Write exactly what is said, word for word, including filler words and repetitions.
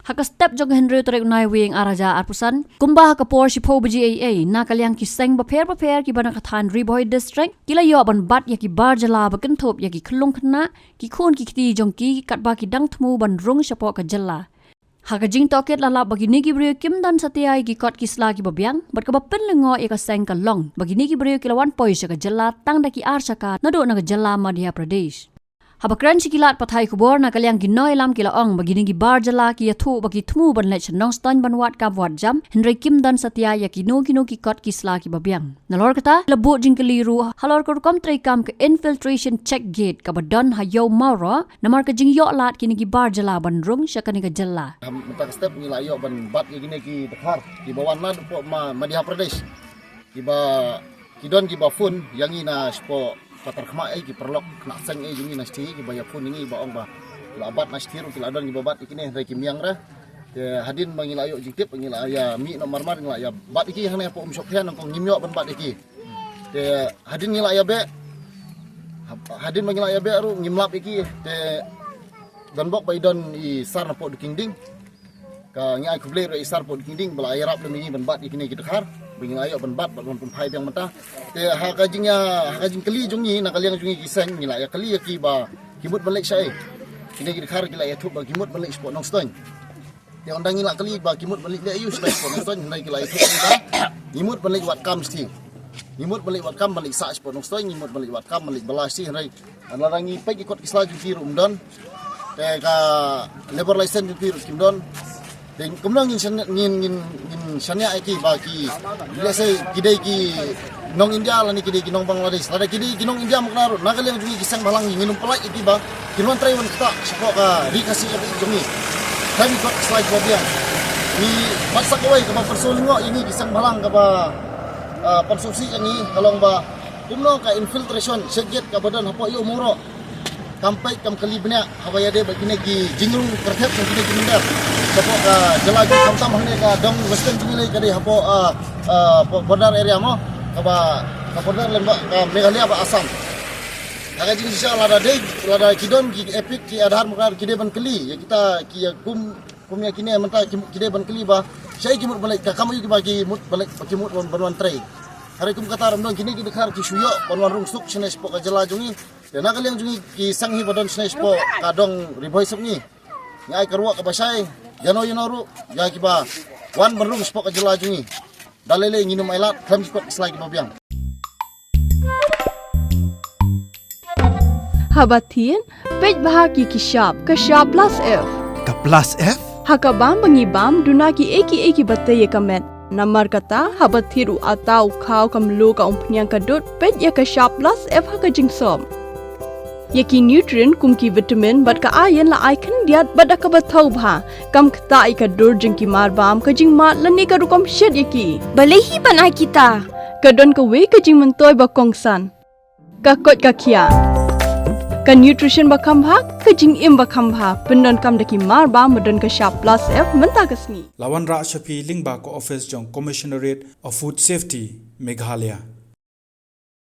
Ha ka step jong ka hynriew tarik u Naiwieng ar hajar arphew san, kumba ha ka por shiphew baje eiei, na ka liang ki seng bapher bapher kiba na ka thaiñ Ri Bhoi District, ki la ïoh ban bat ïa ki bar jylla ba kynthup ïa ki khyllung khynnah, ki khun ki kti jong ki, katba ki dang thmu ban rung shapoh ka jylla. Ha ka jingtohkit la lap ba kine ki briew kim don satia ïa ki kot ki sla kiba biang, bad kaba pynlyngngoh ïa ka seng ka long ba kine ki briew ki la wan poi sha ka jylla tang da ki ar shaka naduh na ka jylla Madhya Pradesh. Haba kren sha ki lad pathai khubor na ka liang ki nongïalam ki la ong ba kine ki bar jylla ki ïathuh ba ki thmu ban leit sha Nongstoiñ ban wad kam wad jam, hynrei kim don satia ïa kino kino ki kot ki sla kiba biang. Nalor kata, la buh jingkylli ruh halor ka rukom treikam ka infiltration check gate kaba don ha Ïew Mawroh, namar ka jingïoh lad kine ki bar jylla ban rung sha kane ka jylla. Mynta ka step ngi la ïoh ban bat ïa kine ki dkhar kiba wan naduh hapoh Madhya Pradesh, kiba ki don kiba phone ïa ngi na shapoh patar khmat, eh, ki paralok khynnah seng, eh, jong ngi na shithi, kiba ïa phone ïa ngi ba ong ba la bat na shithi ruh, ki la don kiba bat ïa kine, hynrei kim ïang re. Te hadien ba ngi la ïoh jingtip, ngi la ïa mih noh marmar, ngi la ïa bat ïa ki hangne hapoh Umshokphia, nyngkong ngim ïoh ban bat ïa ki. Te hadien ngi la ïa beh, hadien ba ngi la ïa beh ruh ngim lap ïa ki. Te don bok ba i don i sar napoh Dukingding. Ka ngi ai khublei ruh i sar poh Dukingding ba la ïarap lem ïa ngi ban bat ïa kine ki dkhar, ba ngi la ïoh ban bat, ban pynphai biang mynta. Te ha ka jingïa, ha ka jingkylli jong ngi na ka liang jong ngi ki seng, ngi la ïa kylli ïa ki ba ki mut ban leit shaei. Kine ki dkhar ki la ïathuh ba ki mut ban leit shapoh Nongstoiñ. Te ynda ngi la kylli ba ki mut ban leit leh aïu shapoh Nongstoiñ, hynrei ki la ïathuh ba ngi mut ban leit wad kam shithi. Ngi mut ban leit wad kam, ban leit sah shapoh Nongstoiñ, ngi mut ban leit wad kam, ban leit bylla shithi, hynrei lada ngi peit ki kot ki sla jong ki ruh ym don. Te ka labour license jong ki ruh kim don. Te kumno ngin shaniah, ngin, ngin, ngin shaniah ïa ki ba ki, let's say, ki dei ki nong India lane ki dei ki nong Bangladesh. Lada ki dei ki nong India, mukna ruh na ka liang jong ngi ki seng bhalang ngin ym pyllait ïa ki ba kin wan trei wan ktah shapoh ka ri Khasi jong ngi. Khlem ki kot ki sla kiba biang. Ngi bat sa kawei kaba pynsngewlyngngoh ïa ngi ki seng bhalang kaba, ah, pynsngewsih ïa ngi ka long ba kumno ka infiltration check gate kaba don hapoh Ïew Mawroh kam peit, kam kylli bniah haba ïadei bad kine ki jingrung kyrthep jong kine ki mynder. Shapoh ka jylla jong ngi, khamtam hangne ka dong Western jong ngi lei, ka dei hapoh, ah, ah, border area mo, kaba ka border lem bad ka Meghalaya bad Assam. Ha ka jingshisha lada dei, lada ki don ki EPIC, ki Aadhaar, mukna ruh ki dei ban kylli ïa kita ki, ïa kum Kum ïa kine mynta ki, ki dei ban kylli ba shaei ki mut ban leit, ka kam aïu ba ki mut ban leit, ba ki mut ban, ban wan trei. Hynrei kum kata ruh ym don, kine ki dkhar ki shu ïoh ban wan rung suk shane shapoh ka jylla jong ngi. Te na ka liang jong ngi ki seng hi ba don shane shapoh ka dong Ri Bhoi Sopngi, ngi ai ka rukom kaba shai ïano ïano ruh ïa kiba wan ban rung shapoh ka jylla jong ngi. Da lei lei ngin ym ailad khlem ki kot ki sla kiba biang. Haba thied, peit bha ïa ki shap, ka shap plus F. Ka plus F? Ha ka bam ba ngi bam, duna kiei kiei kiba tei ïa ka met. Namar kata, haba thied u atta, u khaw, ka mluh, ka umphniang, ka dud, peit ïa ka shap plus F ha ka jingsop. Ïa ki nutrient kum ki vitamin bad ka iron la ai khyndiat bad da kaba thaw bha. Kam ktah ïa ka dur jong ki marbam, ka jingmad lane ka rukom shet ïa ki. Balei hi ban ai kita? Ka don kawei ka jingmyntoi ba kongsan. Ka koit ka khiah. Ka nutrition ba kham bha, ka jingim ba kham bha. Pyndonkam da ki marbam ba don ka shap plus F mynta ka sngi. La wanrah sha phi lyngba ka office jong Commissionerate of Food Safety, Meghalaya.